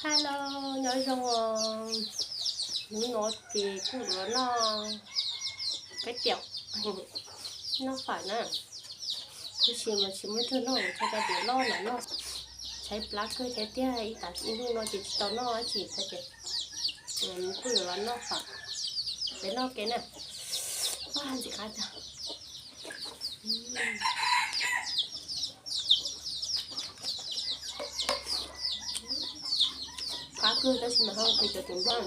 Hello, nyob zoo os. Hnub no ces kuj los noj peb tiam, noj fawm na. Tab sis mas tsis muaj chaw noj, txhob cov diav loj no noj. Tshaib plab kawg thiab tiag, ib tag ib hnub no ces tsis tau noj dab tsi thiab ces kuj yuav los noj fawm. Peb noj ke na. Ntxim qab tiag. Qab kawg tab sis mas ho qhis cov tus nplooj.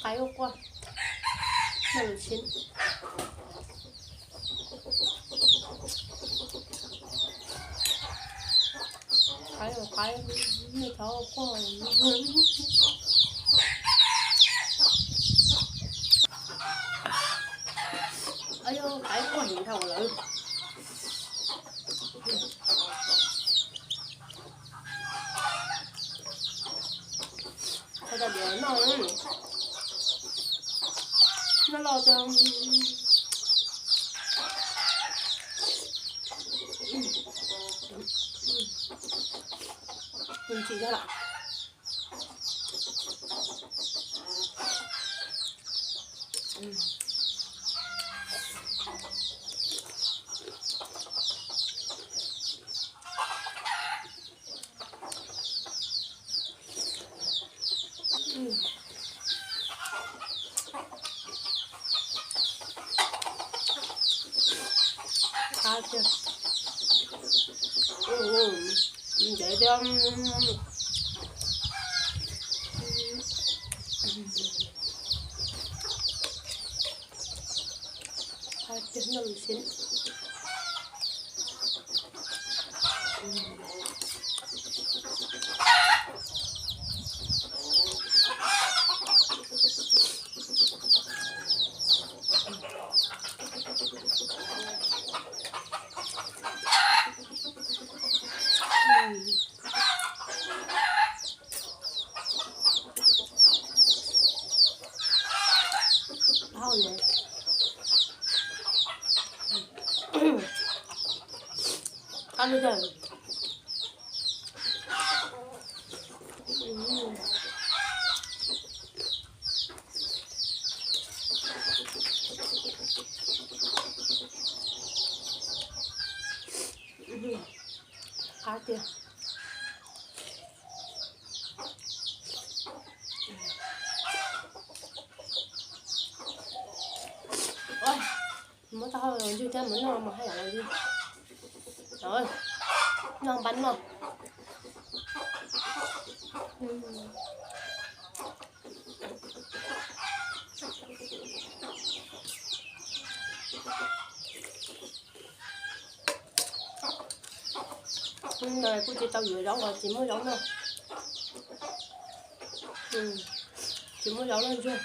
Qaib ua quaj, noj lus sib. Qaib ua qaib, nej txhob ua quaj. Yog qaib quaj heev dhau lawm. Txhob cov diav noj, noj loj tiag. Ntsim tag lawm. Qab tiag. Ntev tiag. Qab tiag, noj lus sib. Qab li tiag. Qab tiag. Muab taub hau los ntswg thiab, mus noj mas haj yam los ntswg. Noj npab noj. Hnub no kuj tsis tau yuav zaub los tsis muaj zaub noj. Tsis muaj zaub noj ntsuag.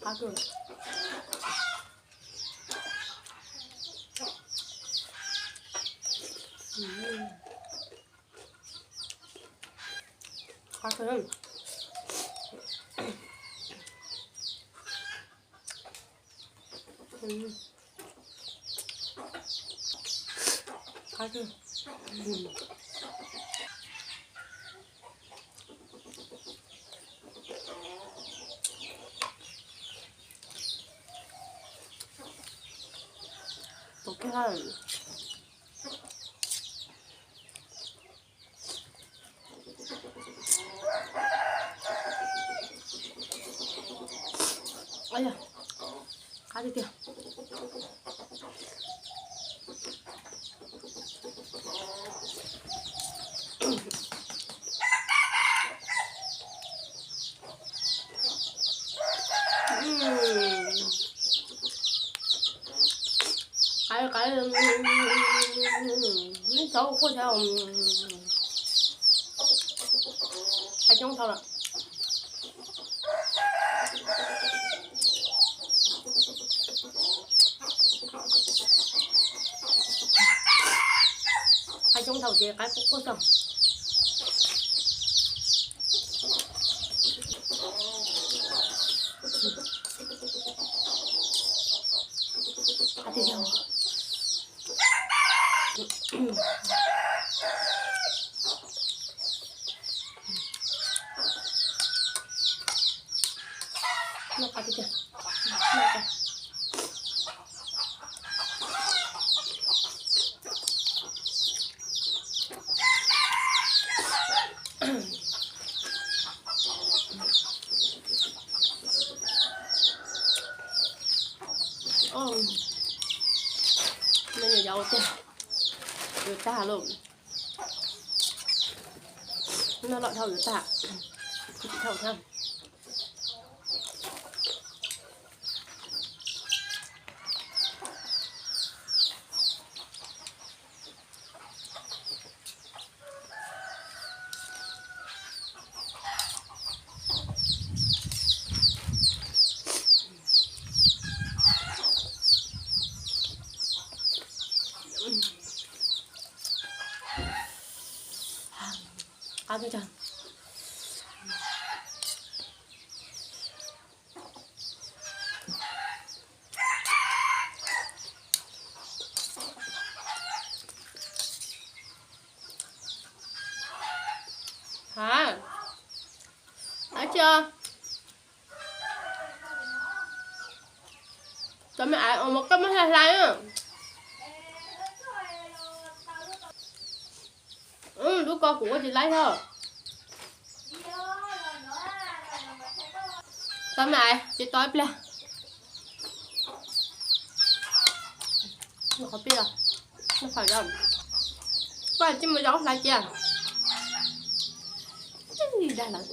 Qab kawg. Qab kawg. Qab kawg. Tus kiag. Qab tiag tiag. Qaib qaib, neb txhob ua quaj thiab, qaib coob dhau lawm. Xyoob dhau ces qaib quaj quaj xwb. Me nyuam yaus tiag, yuav tag lauj. Noj loj dhau yuav tag, tsis dhau thiab. Qab twb tag. Hab, dab tsi os? Cov me aiv uas mos koj muab hlais hlais na. Lub ko kuv ua tsis laib thiab. Cov me aiv, tsis tau ib pliag. Qhov pib, noj fawm, koj tsis muaj zaub hlais cia. Dag lawm.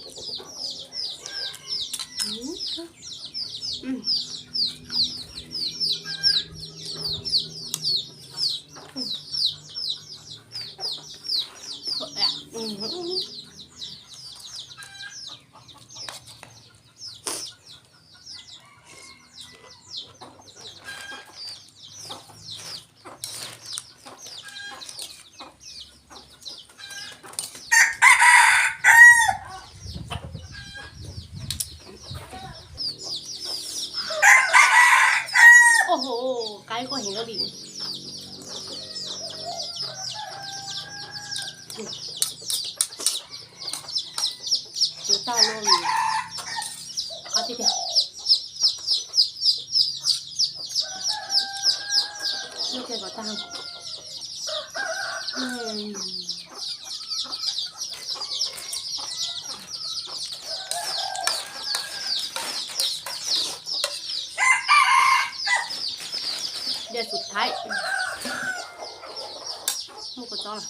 Ua, qaib quaj heev li. Yuav tag lauj. Qab tiag tiag. Noj kiag kom tag. Dias xus thaib. Muaj kua txob lawm.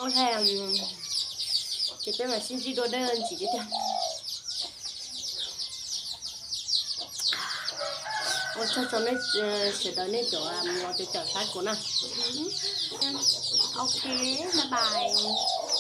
Ua li ces peb mam sib ntsib dua dej ntsim tiag tiag. Ua tsaug rau nej sawv daws nej cov los caum saib kuv na. Ok, bye bye.